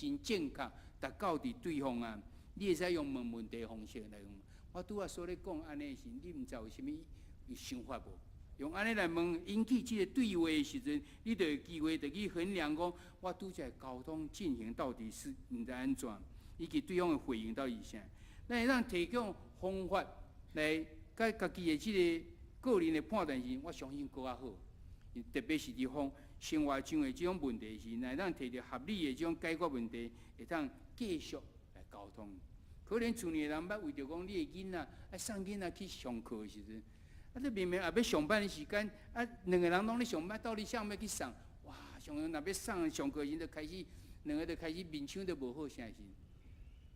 真正確，達到佇對方啊。你會使用問問題方式來問。我拄仔所咧講按呢時，你毋知有啥物想法無？用按呢來問，引起這個對話的時陣，你就有機會就去衡量講，我拄才溝通進行到底是毋知按怎，以及對方的回應到底是啥。咱會當提供方法來佮家己的這個個人的判斷時，我相信閣較好。特別是佇方生活上的這種問題時，若當提著合理的這種解決問題，會當繼續來溝通。可能厝裡的人捌為著講你的囡仔愛送囡仔去上課的時陣，啊，你明明也欲上班的時間，啊，兩個人攏咧上班，到底啥欲去送？哇，上若欲送上課時，就開始兩個就開始面相都無好啥時。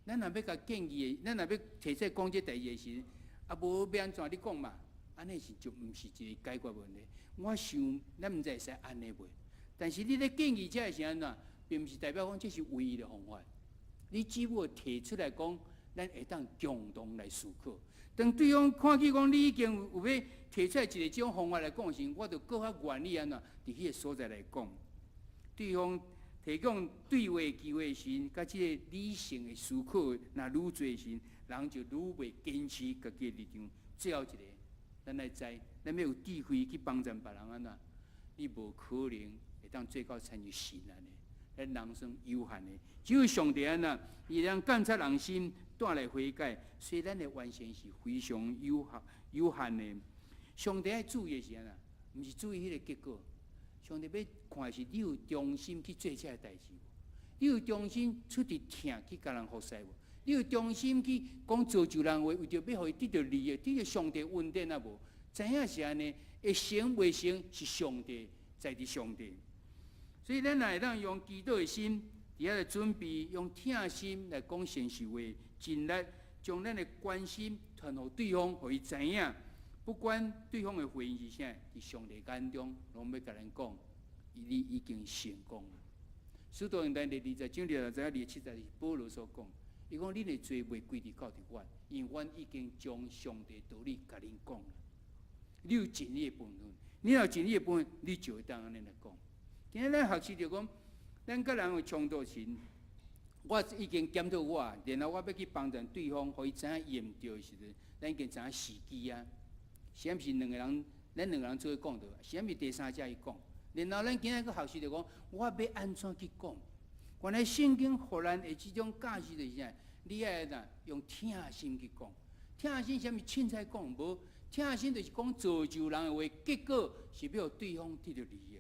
咱若欲共建議的，咱若欲提出講這代誌的時，啊，無欲按怎你講嘛？按呢是就毋是一個解決問題。我想咱毋知會使按呢袂，但是你咧建議這是按怎，並毋是代表講這是唯一的方法。你只不過提出來講，咱會當共同來思考。當對方看見講你已經有欲提出來一個這種方法來講時，我就閣較願意按怎佇彼個所在來講。對方提供對話機會時，佮這個理性的思考若愈濟時，人就愈袂堅持家己的立場。最後一個，咱來知，咱欲有智慧去幫贊別人按怎，你無可能會當做到親像神按呢。咱人生有限的，只有上帝按怎，伊會當監察人心，帶來悔改，所以咱的完成是非常有限的。上帝愛注意的是按怎，毋是注意彼個結果。上帝欲看的是你有忠心去做這个代誌無？你有忠心出佇疼去共人服侍無？你有忠心去講造就人話，為著欲予伊得著利益，得著上帝恩典啊無？知影是按呢，會成袂成是上帝在佇上帝。所以咱若會當用祈禱的心，佇遐來準備，用疼心來講誠實話，盡力將咱的關心傳予對方，予伊知影。不管對方的回應是啥，佇上帝眼中，攏欲共咱講，你已經成功了。使徒行傳第二十章26節、27節是保羅所講，伊講恁的罪袂歸佇到佇阮，因為阮已經將上帝道理共恁講了。你有盡你的本分，你若盡你的本分，你就會當按呢來講。今仔咱學習著講，咱佮人有衝突時，我已經檢討我，然後我欲去幫贊對方，予伊知影伊毋對的時陣，咱已經知影時機啊。是毋是兩個人，咱兩個人做伙講著，是毋是第三者去講？然後咱今仔閣學習著講，我欲按怎去講？原來聖經予咱的這種教示就是啥？你愛怎用疼心去講？疼心啥物凊彩講無？疼心就是講造就人的話，結果是欲予對方得著利益。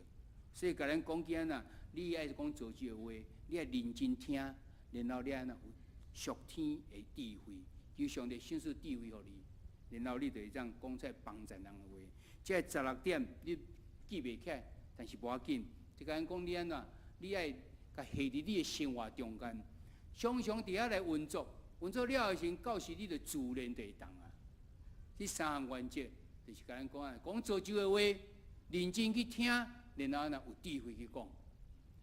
所以共咱講起按怎，你愛講造就的話，你愛認真聽，然後你按怎有屬天的智慧，求上帝賞賜智慧予你，然後你就會當講出來幫贊人的話。這16點你記袂起來，但是無要緊。就共咱講你按怎，你愛共下佇你的生活中間，常常佇遐來運作，運作了後時，到時你就自然就會動啊。這三項原則就是共咱講啊，講造就的話，認真去聽，然後呢有智慧去講，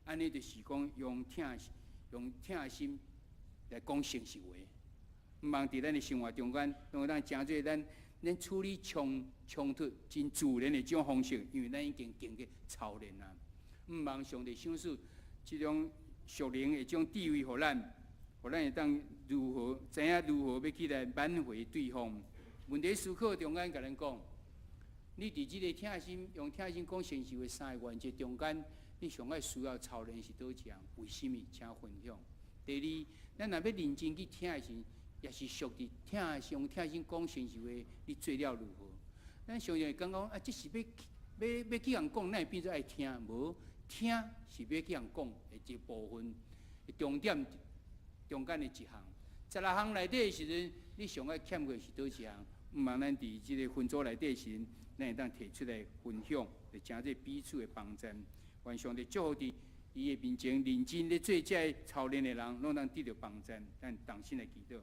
按呢就是講用疼心來講誠實話。毋望佇咱的生活中間，攏會當成做咱處理衝突真自然的這種方式，因為咱已經經過操練啊。毋望上帝賞賜這種屬靈的這種智慧，予咱，予咱會當如何知影如何欲去來挽回對方。問題思考中間，共咱講，你佇這個疼心用疼心講誠實話三個原則中間，你上愛需要操練是佗一項？為什麼？請分享。第二，咱若欲認真去聽的時，也是屬佇疼心用疼心講誠實話，你做了如何？咱常常會感覺講啊，這是欲欲欲去共講，咱會變做愛聽？無，聽是欲去共講的一部分，重點中間的一項。16項內底的時陣，你上愛欠缺是佗一項？毋望咱佇這個分組內底時，咱會當提出來分享，來成做彼此的幫贊。願上帝祝福佇伊的面前認真咧做這个操練的人，攏當得著幫贊。咱同心來祈禱。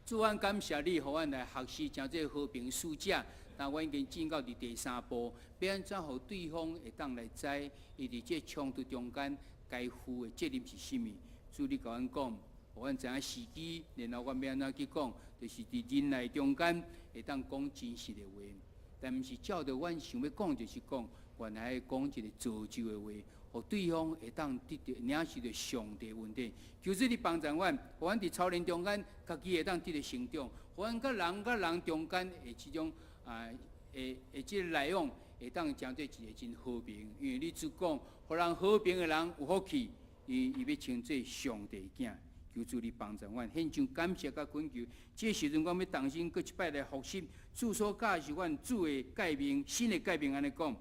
主，阮感謝你，予阮來學習成做和平使者。但阮已經進到佇第三步，欲按怎予對方會當來知，伊佇這衝突中間該負的責任是啥物？主，你共阮講，予阮知影時機，然後阮欲按怎去講，就是佇忍耐中間會當講真實的話，但毋是照著阮想欲講就是講，原來講一個造就的話，予對方會當得著領受著上帝恩典。求主你幫助阮，予阮佇操練中間，家己會當得著成長，予阮佮人佮人中間的這種啊，的這個來往，會當成做一個真和平。因為你主講，予人和平的人有福氣，伊欲稱做上帝囝。求主你幫助阮，獻上感謝佮懇求。這個時陣，阮欲重新閣一擺來複習主所教示阮主的誡命，新的誡命按呢講：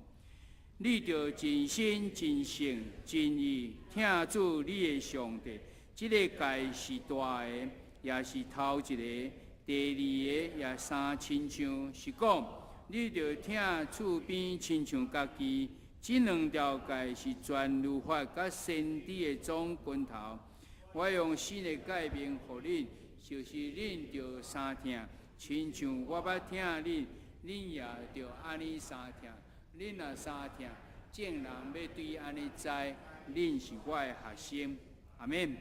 你著盡心、盡性、盡意疼主你的上帝。這个誡是大的，也是頭一个。第二个也相親像，是講你著疼厝邊親像家己。這兩條誡是全律法佮先知的總根頭。我用新的誡命予恁，就是恁著相疼，親像我捌疼恁，恁也著按呢相疼。恁若相疼，眾人欲對按呢知，恁是我的學生。阿們。